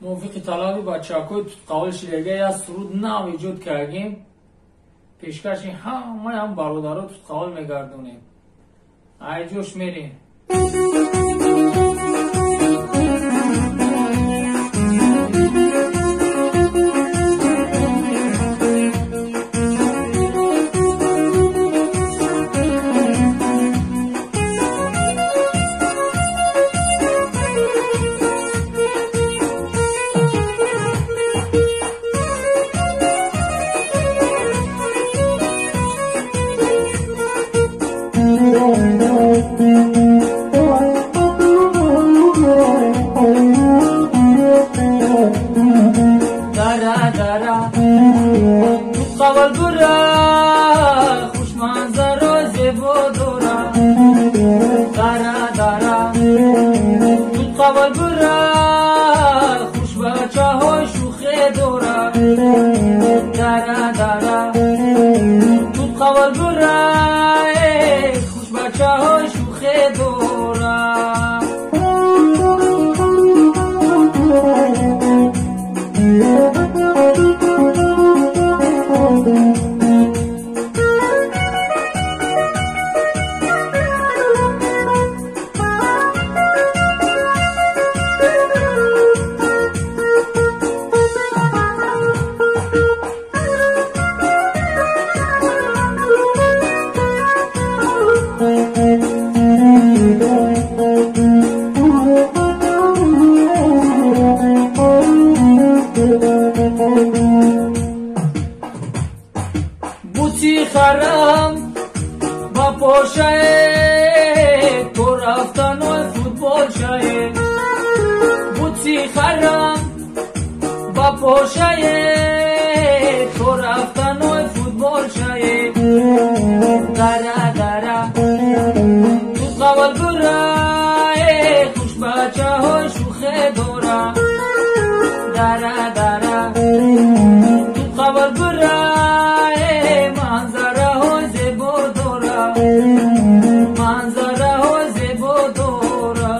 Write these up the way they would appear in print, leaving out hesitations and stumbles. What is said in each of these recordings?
Мувофиқи талаби бачаҳои Тутқавол шидага як суруд нав эҷод кардем. Пешкаши ҳамаи ҳам бародаро Тутқавол мегардонем. Айҷош мерем. Дара дара Тутқавол бура, хушманзаро зебо дора. Дара дара Тутқавол бура, хушбачаҳои шӯхе дора. Дара дара Тутқавол бура, хушбачаҳои шӯхе дора. Бути харам ба пошае, то рафтаной футболшае. Бути харам ба пошае, то рафтаной футболшае. Дара дара Тутқавол бура, хушбачаҳои шӯхе дора. Дара дара Тутқавол бура, манзараҳои зебо дора. Манзараҳои зебо дора.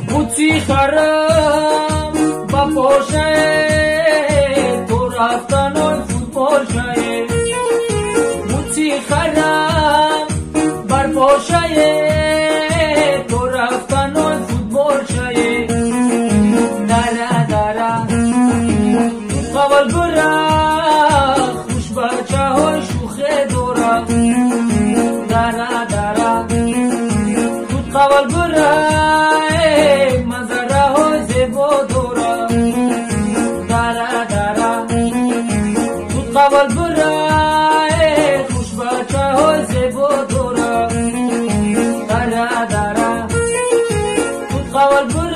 Бути харам ба пошае, то рафтаной футболшае. Бути харам бар пошае, то рафтаной футболшае. Дара дара Тутқавол бура, хушбачаҳои шӯхе дора. Дара дара Тутқавол бура, манзараҳои зебо дора. Дара дара Тутқавол бура, хушбачаҳои зебо дора. Дара дара Тутқавол бура.